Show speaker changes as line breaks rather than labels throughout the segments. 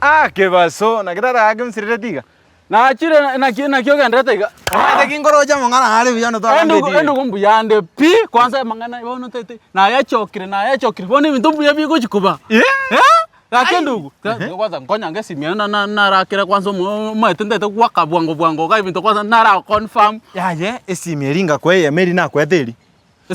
Ah kebaso, naki tata gaki onsirereti iga?
Nachire naki naki ogenderete iga.
Omanyete ki nkoroche amang'ana are buya onde
Endugu
twagambeti.
endugu mbuya ande pi, kwanza amang'ana bono ntaete nayachokire nayachokire bono ebinto mbuya bigochi koba.
Eh?
Gaki endugu, kwanza nkonyange esimi eye na- na- narakera kwanza omo omanyete ntaete goaka bwango bwango iga ebinto kwanza nara confirm.
Yaye esimi eria ngakoeyema eria nakoete eria.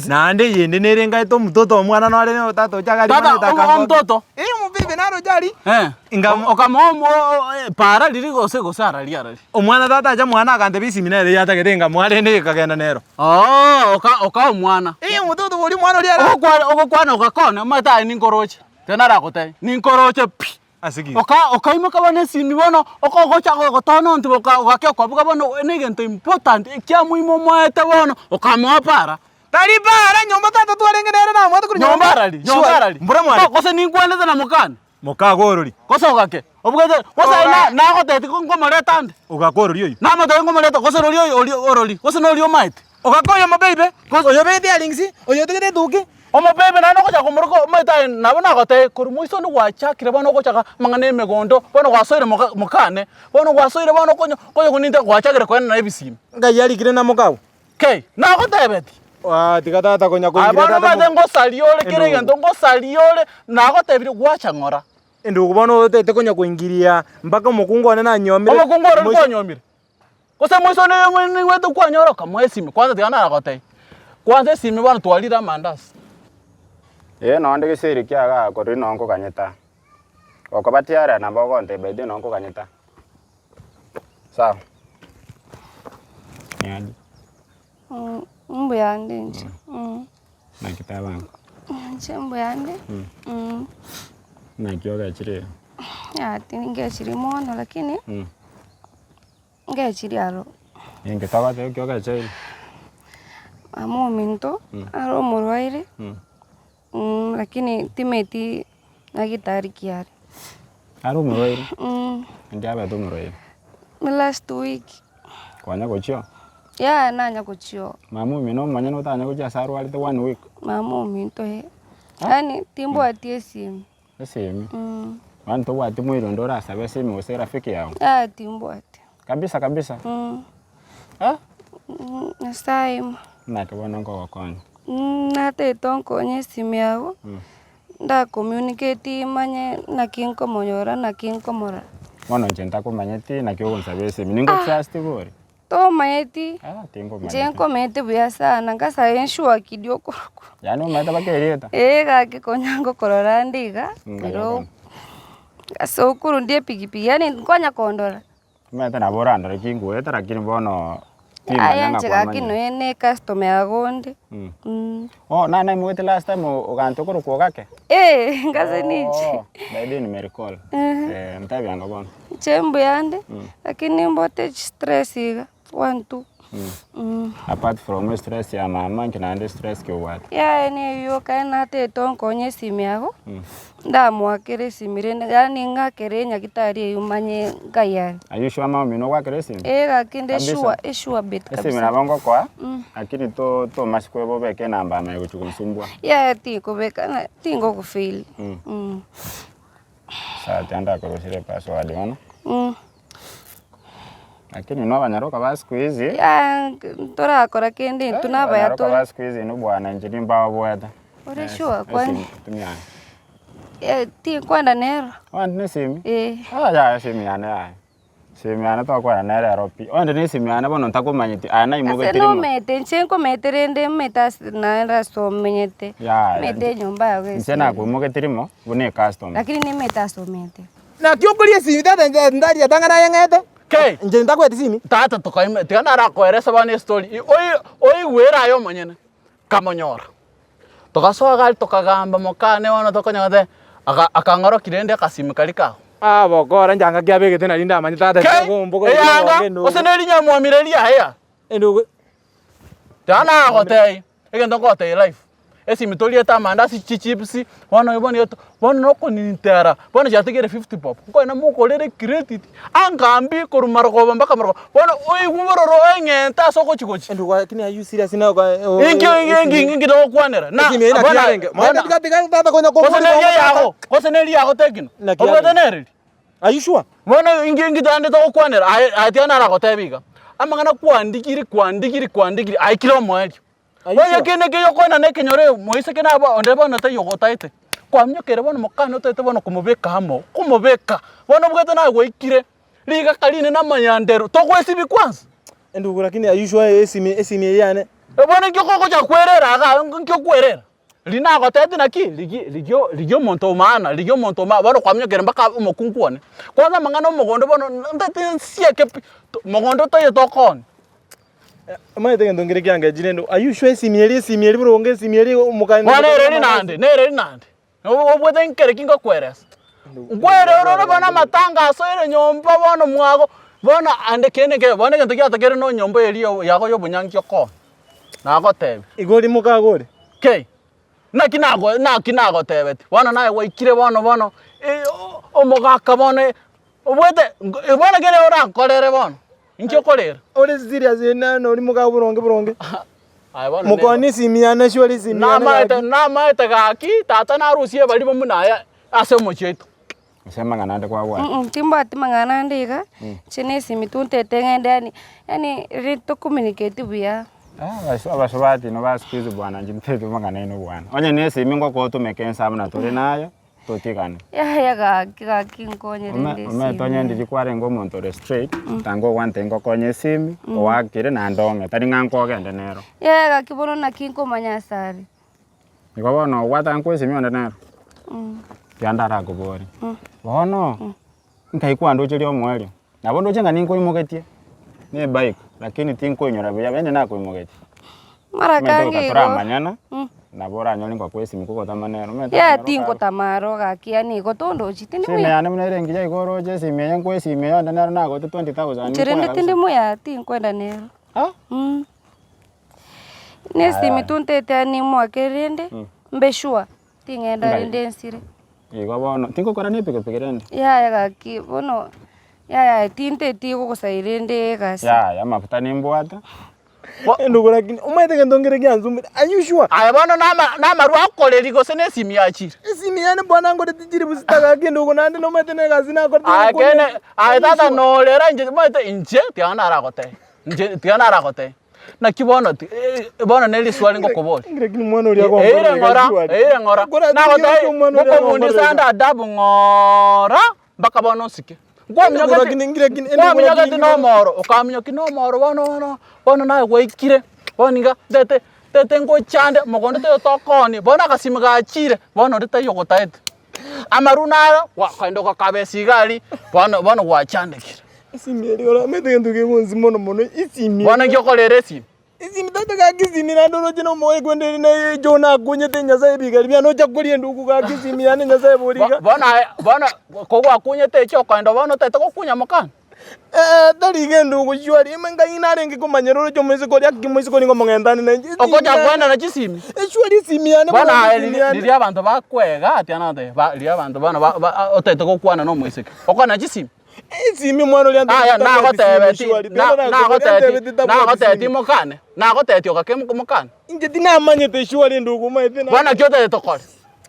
Naende eyende nere ngaete omototo omwana nore no tata ocha gari
Tata,
mane
omo-
takangokia.
omototo?
Eh omobibi naroche aria.
Eh,
Ngamo-
okamoa omo o- o- para riria gose gose araria araria.
Omwana tata acha mwana agantebia esimi nere yatagete ngamoa rende ekagenda nero.
Oo, oka okaa omwana.
Eh omototo boria omwana oria ara.
Ogokwana ogokwana ogakona omanyete aye ninkoroche, ekero naragotebi, ninkoroche pi.
Ase ki?
Oka okaimoka bono esimi bono, oko ogocha gotona onto oka ogake okabuga bono na egento important ekiamoima omoete bono, okamoa para.
Tari para nyomba tata twarenge nere namwete korwa
Nyomba arari, nyomba
Sure,
arari.
Mbura mwane.
Go- Gose ninkwanete na mokane,
Mokago orori.
gose ogake, obugete gose aye na nagotebeti nkomoreta ande,
Ogaka orori oyio.
namotebia nkomoreta gose roria oyo oria orori, gose noria omaete.
Ogaka oyo omobeibe, oyo obegete earrings, oyo otugete etuki.
Omobebe naende ogochaka komoroka omanyete aye nabo nagotebia korwa moiso onde gwachakire bono ogochaka amang'ana ya emegondo, bono gwasoire moka mokane, bono gwasoire bono okonya okonya koninte gwachakire koenana ebisimi.
Ngai arikire na mokao.
Kei, nagotebetie.
Waa tiga tata konya
Aye
koingira
bono
tata
omanyete
mo-
ngosaria ore kera
Endugu.
egento ngosaria ore, nagotebirie gwacha ng'ora.
Endugu bono otete konya koingiria mpaka omokungu one nanyomire.
Omokungu ore
Moiso-
kwanyomire. Gose moiso niigwete kwanyora okamoa esimi kwanza tiga naragotebie, kwanza esimi bono twarire amandasi.
Ee nonde gesieri kia igaa korwa noo nkoganyete, okobatia ere nabo ogontebia by the way noo nkoganyete, sawa. Niaje?
Mbuya ande inche,
Naki tabango?
Inche mbuya ande,
Naki ogechire iga?
Yaya tingechiri mono lakini, ngechiri aro.
Ninki togoteba ekio ogecheire?
Mama ominto, are omorwaire, lakini timeti nyagetari ki are.
Are omorwaire? Naki abete omorwaire?
Last week.
Kwanya gochia oo?
Yaya nanya gochia oo.
Mama omino omonyene otanya gochia ase arwarete one week?
Mama ominto eh, yaani timbwati esimi.
Esimi? Bono tobwati moiri onde orasabe esimi gose erafiki yago?
Yaya timbwati.
Kabisa kabisa?
Eh? Nyasaye imo.
Naki bono nkogokonya?
Natagete onkonye esimi yago, nda communicate manye naki nkomonyora naki nkomorora.
Bono inche ntakomanyeti naki ogonsaba esimi, ningo trust bori?
Tomanyeti,
Ah,
inche
tinkomanyeti.
nkomanyete buya sana, nkasae ensure kidogo okorokwa.
Yaani omanyete mpaka erieta?
Eeh gaki konya ngokorora ande iga,
Mm,
ero
bono.
ase okorundia epikipiki yaani nkonya kondora.
Omanyete nabo orandore kingoeta lakini bono
Aye
timanya ng'a
inche gaki
kwamanyire.
noe ne ecustomer yago onde.
Mm. Oh, nane naimogete last time oganto okorokwa ogake?
Eeh ngase ninche.
Oh, by the way nimerecall. Eh, ntebi anga bono.
Inche mbuya nde, lakini nimbwate chistress iga, one two.
Apart from estress ya mama inki naende stress ki obwate?
Yaya neywo ekero natagete onkonye esimi yago, ndamoakera esimi rende yaani ng'akere nyagetari eywo manye nkai are.
Are you sure mama omino ogoakera esimi?
Eeh gaki nde
Kabisa.
sure, esure bit
Esimi
kabisa.
nabo ngokoa, lakini to tomasi kweba obeke enamba ime gochia gonsumbua.
Yaya tinkobeka ng'a tingogofail.
Sawa tiga ndakorusire epassword bono. Lakini inwe abanyaroka ba siku hizi,
Yaya ntorakora kende intwe nabaya
abanyaroka
tore.
ba siku hizi inwe bwana inche nimbaoboete.
Ore sure kwani?
Esimi tumia aye.
Eh, tinkwenda nero.
Onde na esimi?
Eh.
Ah yaya esimi yane yaya. Esimi yane tokwana nere ero pi. Onde na esimi yane bono ntakomanyeti aye
Ase
naimogeti rimo.
nomanyete inche nkomanyete rende omanyete ase naende ase omenyete.
Yaya
Omanyete enyomba yago
inche
ase ere.
nakoimogeti rimo buna ecustomer.
Lakini nimanyete ase omenyete.
Naki okoria esimi tata inche ndaria tang'ana aye ng'ete?
Kei.
Inche ntakweti simi.
Tata tokaime tiga narakoerese bono estory i oi oigwere aye omonyene, nkamonyora. Togasoa gari tokagamba mokane bono tokonya goteba aka akang'orokia rende akasimi karia kago.
Ah bokora inche anga kiabegete nari ndamanye tata
Kei, eyanga, gose ne rinyamwami riria aya.
Endugu.
Tiga nagotebia, egento nkogotebia life, esimi toriete amandasi chichips, bono bono igo bono nokonintera, bono chiatigire fifty bob, nkoenda mokorere ecredit, angambi korwa marogoba mpaka marogoba, bono oigwe bororo oeng'ente ase ogochi gochi.
Endugu lakini are you serious na oka
Inki inki inki togokwanera? Na
Esimi eye naki
bono
yarenge?
bono
Tiga tiga tata konya
gose
kobori
neria yago, gose neria yago tekino,
Naki
obwate
yarenge?
nereri?
Are you sure?
Bono inki inki tande togokwanera aye aye tiga naragotebi iga, amang'ana kwandigiri kwandigiri kwandigiri aikire omoerio.
Are you
Onye
sure?
kende keiyo okoenana ekenyoro eye moiseke nabo onde bono taiyo ogotaete, kwaminyokire bono mokane otaete bono komobeka amo, komobeka, bono obwate naye gwaikire, rigaka rinene amanyanderu, togoesibia kwanza.
Endugu lakini are you sure esimi esimi eye yane?
Bono inki okogocha kwerera igaa, nki okwerera? Riria nagotebetie naki, rigia rigia rigia omonto o maana, rigia omonto o maana, bono kwaminyokire mpaka omokungu one. Kwanza amang'ana omogondo bono ntagete nsieke pi, mogondo toiyo tokoonia.
Omanyete egento nkere kiangechire endo, are you sure esimi eria esimi eria boronge esimi eria omokani
Bono ere rinande, nere rinande, obwate nkere ki ngokweresa. Nkwere ororo bono amatanga asoire nyomba bono mwago, bono ande kende nkeiyo, bono egento giatakere no nyomba eria yago ya obonyanki okoonya, nagotebia.
Igo ori mokago ore?
Kei, naki nago naki nagotebetie, bono naye gwaikire bono bono omogaka bono obwate bono kere orankorere bono, inki okorera?
Ore serious nano ori mokago boronge boronge.
Aye bono
Mokoni esimi yane surely esimi yane
Namaete
gaki.
namaete gaki tata narusie barimo buna aya ase omochie oito.
Ase amang'ana ande kwabwate.
Mm timbwati mang'ana ande iga, inche na esimi tu ntaete ng'ende yaani yaani riria tocommunicate buya.
Abasubati inwe ba siku hizi bwana inche ntaeti amang'ana aino bwana. Onye na esimi ngokoa otumeke ensa buna tore naye, totigane.
Yaya gaki gaki nkonye rende esimi.
Omanyete onye ndiria kwarenge omonto ore straight, tanga ogwante ngokonye esimi, oakire naende ong'e, tari ng'a nkogende nero.
Yaya gaki bono naki nkomanya ase are.
Igo bono ogwata nkwa esimi onde nero, tiga ndarakoborie, bono, nkai kwandocheria omoerio, nabo ndoche ng'a ninkoimogetie na ebike, lakini tinkoinyora buya bene nakoimogetie.
Mara
Omanyete
kange
goika
igo.
toramanyana, nabo oranyore ngokwa esimi kogotama nero, omanyete
Yaya
okonyora okare.
tingotama aro gaki yaani igo tondochi tindi
Esimi
muya.
yane buna ere engiya igo oroche esimi eye nkwa esimi eye onde nero nagoete 20,000
Inche rende
nkoe
tindi
kabisa.
muya tinkwenda nero.
Ah!
Na esimi tu ntaete yaani nimwakere rende, mbe sure, ting'enda
Ngai.
rende nsire.
Igo bono, tingokora na epikipiki rende.
Yaya gaki bono, yaya tintaeti gogosai rende egasi.
Yaya amafuta nimbwate.
Endugu lakini omanyete egento nkere giansumbete are you sure?
Aye bono nama namarwa akoreri gose na esimi yachire.
Esimi yane bwana ngorete chiribu sita gaki endugu naende nomanyete na egasi nakorete
Aye
ngokonya.
kene, aye tata norera inche omanyete inche tiga naragotebia, inche tiga naragotebia. Naki bono ti bono ne riswali ngokoboria.
Lakini omwana oria
Eire
agonkorera
ng'ora,
sure.
eire ng'ora.
Akora
Nagotebia
omwana oria
ngokobundisa
agonkorera.
ande adabu ng'ora mpaka bono osike. Nkwaminyoka, nkwaminyoka na omoro, okaminyoki na omoro bono bono bono naye gwaikire, bono iga ntete ntete ngochande mogondo toyo tokoonia, bono agasimi gachire, bono onde taiyo ogotaete. Amaru naro, gwakaenda ogakabesa iga aria, bono bono gwachandekire.
Esimi eria oramanyete egento kegonsi mono mono, esimi
Bono nki okorera esimi?
Esimi tata gaki esimi naende oroche na omoyo kwende ere naye echo nakunyete nyasaye ebigari biane ocha koria endugu gaki esimi yane nyasaye bori iga.
Bono aye bono kogwakunyete echi okoenda bono otagete gokunya mokano?
Eeh tari iga endugu surely ime ngai narenge komanyera oroche omoiseke oria aki omoiseke oria ngomong'entane nainche esimi
Okocha
yane
kwenana chisimi?
Surely esimi yane
Bono
bono
aye
esimi
riria
yane.
riria abanto bakwega tiga nagotebia ba riria abanto bono ba ba otagete gokwana na omoiseke, okwana chisimi?
Esimi omwana oria
Aya
antebetie tabwati
nagotebeti
simi surely
na-
tiga
nagotebeti
antebetie tabwati
nagotebeti
simi.
mokane nagotebeti ogake mokane.
Inche tinamanyete surely ndugu omanyete
Bono naki otagete tokore?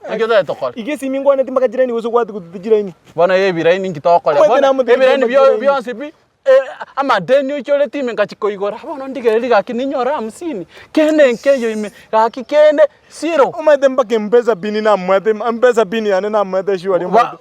Naki otagete tokore?
Iga esimi nkwaneti mpaka chiraini gose gwati gotuti chiraini.
Bono eye ebiraini nki togokora?
Omanyete
Bono
namotebi
ebiraini
kwamba
bio
chiraini.
bionsi pi amadeni oichoreti ime ngachia koigora bono ndigereri gaki ninyore hamsini kende nkeiyo ime gaki kende zero.
Omanyete mpaka mpesa pin namoete mpesa pin yane namoete surely omanyete.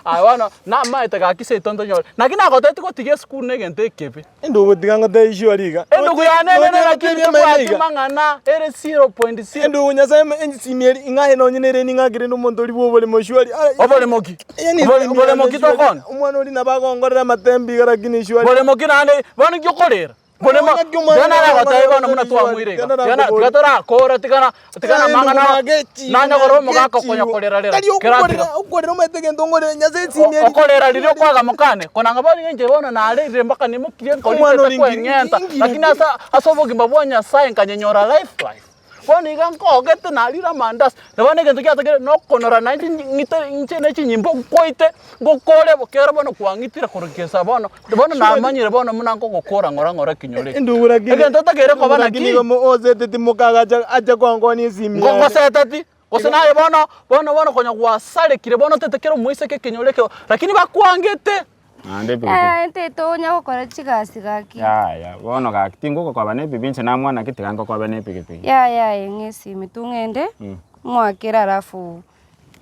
Aye bono namaete gaki seito ntonyore. Naki nagotebetie gotiga esukuru na egento ekebe.
Endugu tiga ngotebie surely iga.
Endugu yane enene naki
Noche ngotebie amaene
tebwati
iga.
mang'ana ere 0.0.
Endugu nyasaye esimi eri ing'aye nonye nere ning'akere rende omonto oria bwa oboremo surely.
Oboremo ki?
Yaani
Obore-
esimi
oboremo
yane
ki
surely,
tokona?
Omwana oria nabo agonkorera amatembe iga lakini surely.
Boremo ki naende bono inki okorera? Boremo
Ng'aki omwana
tiga
oria
naragotebi bono buna
agonkorera
twamwire iga.
tiga
Tiga na-
narakoboria.
tiga torakora tigana tigana
Yaani
amang'ana
ndugu nagechiwe,
nanya korora omogaka
nagechiwe.
okonya korera rera.
Tari
Kera
okorera
tiga.
okorera omanyete egento ngorere nyasaye esimi eri.
Okorera riria okwaga mokane konanga bono inche bono narerire mpaka nimokirie
Omwana
nkorigete
ori ngiri-
kweng'enta
ngiri-
lakini ase ase obogima bwa Nyasaye nkanyenyora life life. Bono iga nkogete narire amandasi, na bono egento giatokire nokonora naende ng'ite inche ne chinyimbo nkoite, ngokore bo kero bono kwang'itire korwa gesa bono, bono namanyire bono buna nkogokora ng'ora ng'ora ekinyoro eke.
Endugu lakini
Egento otakeire koba
lakini
naki,
igo mo- oseteti mokagacha acha konkonia esimi yane.
ngogoseteti. Gose naye bono, bono, bono konya gwasarekire bono otete kera omoiseke ekenyoro ekio, lakini bakwangete.
Naende epikipiki.
Eh, ntete onya gokora chigasi gaki.
Yaya, bono gaki tingogokoba na ebibi inche namwana ki tiga ngokobe na epikipiki.
Yaya aye ng'a esimi tu ng'ende, mwakere alafu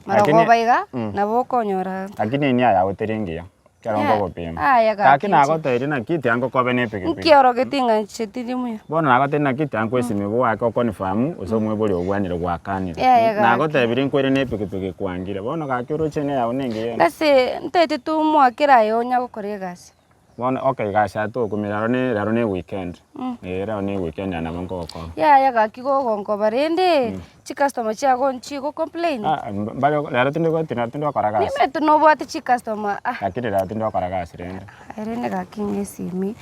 Lakini-
marogoba iga,
Mm.
nabo okonyora.
Lakini enia yago teri engiya, ekero
Ya-
nkogopima.
aya gaki
Gaki
inche.
nagotebirie naki tiga ngokobe na epikipiki.
Nkiorogeti ng'a inche tindi muya.
Bono nagotebirie naki tiga nkoe esimi bwake oconfirm gose omoibori obwanire gwakanire.
Yaya gaki.
Nagotebirie nkoire na epikipiki kwangire, bono gaki oroche enia yago nengiya ere.
Ase ntaete tu mwakere aye onya gokora egasi.
Bono okay gasi aa tokumia rero ne rero ne eweekend, eh rero ne eweekend naende nabo nkogokora.
Yaya gaki gogonkoba rende, chicustomer chiago nchigo complain.
Ah mbare rero tindi go tindi gokora gasi.
Nimanyete nobwate chicustomer ah.
Lakini rero tindi gokora gasi rende.
Aye rende gaki ng'a esimi,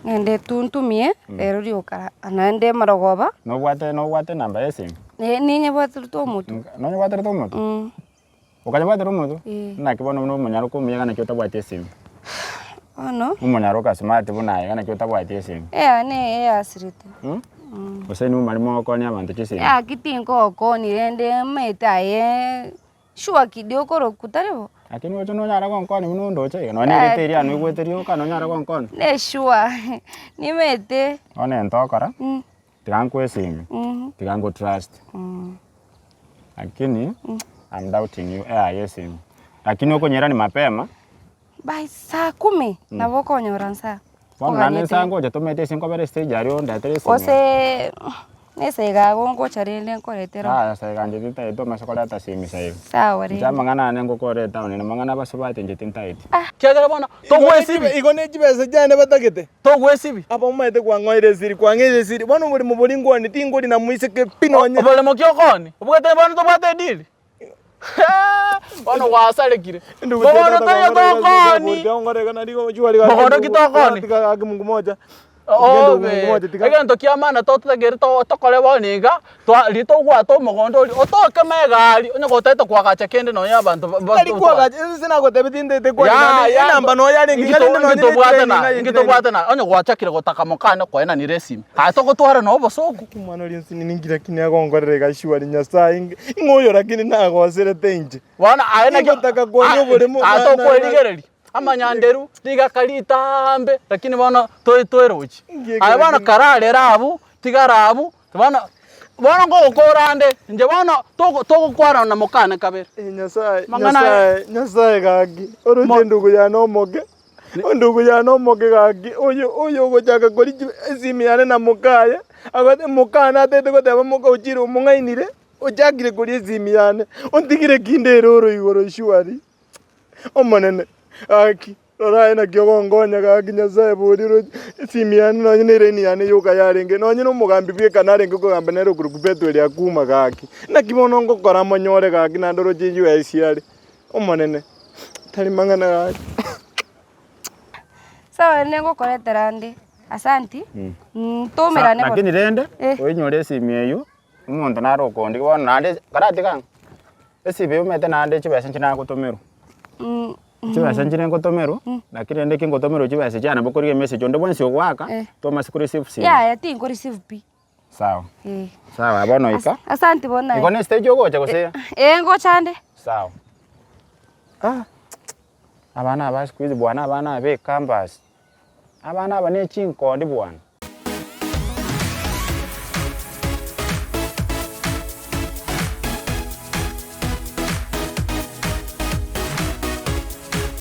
ng'ende tu ntumie, rero rioka naende marogoba.
Nobwate nobwate enamba ya esimi?
Eh ninyebwaterete omotwe.
Nonyebwaterete omotwe? Okanyebwatera omotwe?
Eh.
Naki bono buna omonyaroka omuya iga naki otabwati esimi?
Bono.
Omonyaroka smart buna aye iga naki otabwati esimi?
Eyane eyasirete.
Gose inwe mari mogokonya abanto chisimi?
Gaki tinkogokonya rende omanyete aye sure kidi okorokwa tari bo?
Lakini oche nonyare gonkonya buna ondoche iga, nonye erieta eria noigwete rioka nonyare gonkonya?
Ne sure, nimanyete.
Bono egento ogokora, tiga nkoe esimi, tiga nko trust. Lakini I'm doubting you eaye esimi. Lakini okonyerani mapema.
By saa kumi nabo okonyora nsa.
Bono naende nsa ngocha tomanyete ase nkobera estage aria ondetere esimi.
Gose nesa iga igo ngocha rende nkoretere.
Yaya sa iga inche tintagete omanye koreta simi sa iga.
Sawa rende.
Inche amang'ana ane ngokora etown na amang'ana abasubati inche tintageti.
Kiagera bono togwesibi.
Igo ne chibesa chiane batagete.
Togwesibi.
Aba omanyete kwang'oire esiri, kwang'eire esiri, bono oboremo boria ngwane tingori na moiseke pi nonye.
Oboremo ki okooni? Obwate bono tobwate edili? Bono gwasarekire. Bono taiyo tokooni. Mogondo ki tokooni? Obe, egento kia maana totagere tokore bono iga, twa riria togwata omogondo oria, otoke magari, onye gotagete koagacha kende nonye abanto ba- ba-
Tari koagacha, inse nagotebetie ntaete koagacha naende
Yaya,
enamba noyo yarenge
inki
iga rende
to-
nonye
inki
ne
tobwate
etrain
na
ng'a
inki
etrain.
tobwate na onye gwachakire gotaka mokane koenanire esimi, aye togotwara noo obosoku.
Omwana oria nsinini nki lakini agonkorera iga surely Nyasaye inge ing'o oyo lakini nagoserete inche.
Bono aye naki
Ingotaka koria oboremo
aye
na- na- na-
tokwerigereria amanyanderu rigaka ritambe lakini bono toe toerochi.
Nki eke
Aye bono
lakini-
kararere abwo, tigara abwo, bono bono ngogokora ande, inche bono togo togokwana na mokane kabere.
Eh, Nyasaye,
Mang'ana aya-
Nyasaye, Nyasaye gaki, oroche
Mo-
endugu yane omoke, endugu yane omoke gaki, oyo oyo ogochaka koria chi esimi yane na mokaye, agote mokane atagete goteba moka ochire omong'ainire, ochakire koria esimi yane, ontigire kinde ere oro igoro surely. Omonene, gaki, rora aye naki ogonkonya gaki Nyasae boria roche, esimi yane nonye na eraini yane yoka yarenge, nonye na omogambi bweka narenge kogamba nere okorokwa Bethuel akuma gaki. Naki bono ngokora monyore gaki naende oroche US are, Omonene, tari mang'ana gaki.
Sawa rende ngokoretera ande, asanti, ntoumerane bono.
Lakini rende,
Eh.
oinyore esimi eywo, omonto nare okondigia bono naende karatiga ng'a. Esibi omanyete naende chibesa inche nagotomerwa, chibesa nchire ngotomerwa, lakini rende eki ngotomerwa chibesa chiane nabo okorigia emessage onde bwensi ogoaka, tomanye ko receive simu.
Yaya tinko receive pi.
Sawa,
Eh.
sawa bono ika,
Asanti bono aye.
igo ne stage ogocha gose?
Eh ngocha ande.
Sawa. Ah, abana aba siku hizi bwana abana aba ecampus, abana aba ne chinkondi bwana.